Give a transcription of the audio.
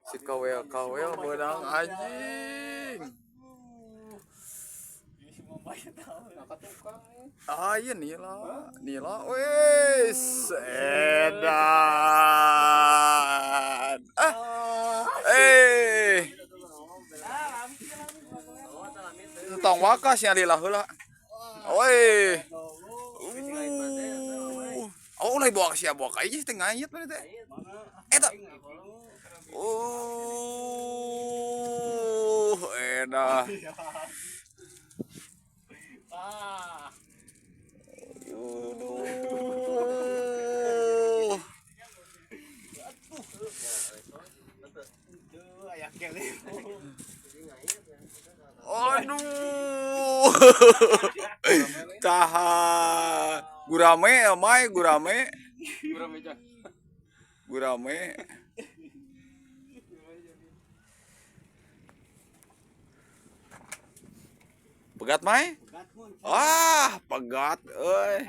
Si kawel kawel menang anjing. Ah iya nila, nila, wis, edan. Ah, eh. Tong wakas yang lila heula. Oi. Oh, ulah bawa sia bawa ka ieu teh ngayet mana teh. Eta. Oh, edah. Ah. Aduh. Aduh. Taha. Gurame mai gurame. Gurame aja. Gurame. Pegat mai? Ah, pegat euy.